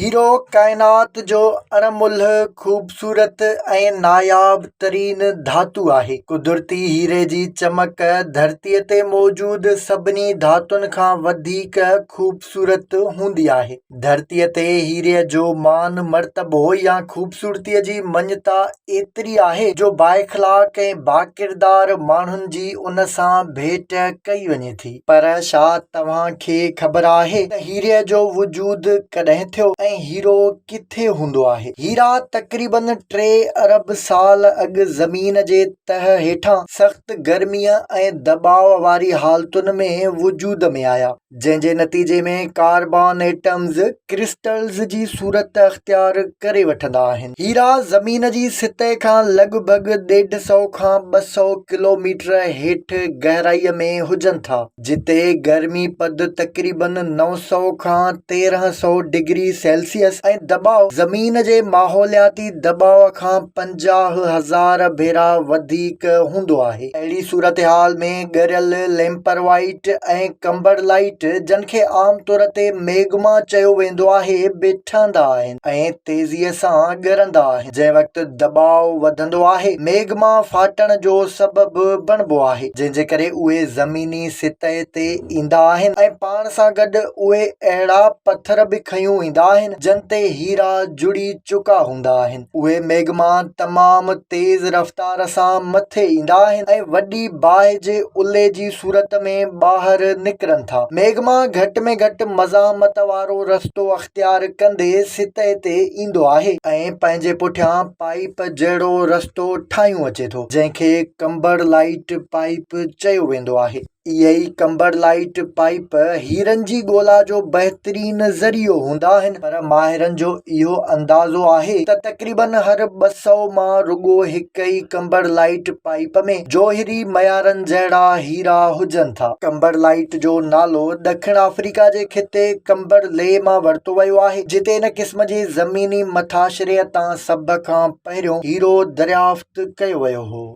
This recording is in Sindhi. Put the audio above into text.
هيرو ڪائنات جو اڻ ملهه، خوبصورت ۽ ناياب ترين ڌاتو آهي. قدرتي هيري جي چمڪ ڌرتيء تي موجود سڀني ڌاتن کان وڌيڪ خوبصورت هوندي آهي. ڌرتيء تي هيري جو مان مرتبو يا خوبصورتيء جي مڃتا ايتري آهي جو بااخلاق ۽ باڪردار ماڻهن جي ان سان ڀيٽ ڪئي وڃي ٿي. پر ڇا توهان کي خبر آهي ته هيري جو وجود ڪڏهن ٿيو ۽ هيرو ڪٿي هوندو آهي؟ هيرا تقريبن ٽي ارب سال اڳ زمين جي تهه هيٺان سخت گرميء ۽ دٻاء واري حالتن ۾ وجود ۾ آيا. جنهن جي نتيجي ۾ ڪاربان ايٽمز ڪرسٽلز جي صورت اختيار ڪري وٺندا آهن. هيرا زمين جي سطح کان لڳ ڀڳ ڏيڍ سئو کان 200 ڪلوميٽر هيٺ گهرائيء ۾ هجن ٿا، جتي گرمي پد تقريبن 900 کان 1300 ڊگري سيلسيس ۽ دٻاء زمين جي ماحولياتي دٻاء کان 50,000 ڀيرا وڌيڪ هوندو آهي. اهڙي صورتحال ۾ ڳريل ليمپروائيٽ ۽ ڪمبرلائيٽ، جن کي عام طور تي ميگما چيو ويندو آهي، به ٺهندا آهن ۽ تيزيء سان ڳرندا آهن. جنهن وقت دٻاء وڌندو آهي، ميگما ڦاٽڻ جو سبب بڻبو آهي، جنهن جي ڪري اهي زميني سطح تي ايندا آهن ۽ پاڻ سان گڏ اهي اهڙا پٿر به کنيون ايندا آهن، جن تي هيرا جڙي چڪا هوندا آهن. اهي ميگما تمام تيز رفتار سان مٿي ايندا آهن ۽ وڏي باهه جي الي جي صورت ۾ ٻاهر نڪرن ٿا. ميگما گهٽ ۾ گهٽ مزاحمت وارو رستو اختيار ڪندي سطح تي ايندو آهي ۽ پنهنجي پٺيان پائيپ جهڙو رستو ٺاهيون اچي ٿو، جنهن کي ڪمبرلائيٽ پائيپ چيو ويندو آهي. اهي ئي ڪمبرلائيٽ پائيپ هيرن جي ڳولا جو بهترين ذريعو هوندا آهن پر ماهرن جو اهو اندازو آهي ته تقريبن هر 200 مان رڳو هڪ ئي ڪمبرلائيٽ پائيپ ۾ جوهري معيارن جهڙا هيرا هجن ٿا. ڪمبرلائيٽ جو نالو ڏکڻ آفريڪا جي خطي ڪمبرلي مان ورتو ويو آهي جتي ان قسم جي زميني مٿاڇري تان سڀ کان پهريون هيرو دريافت ڪيو ويو هو.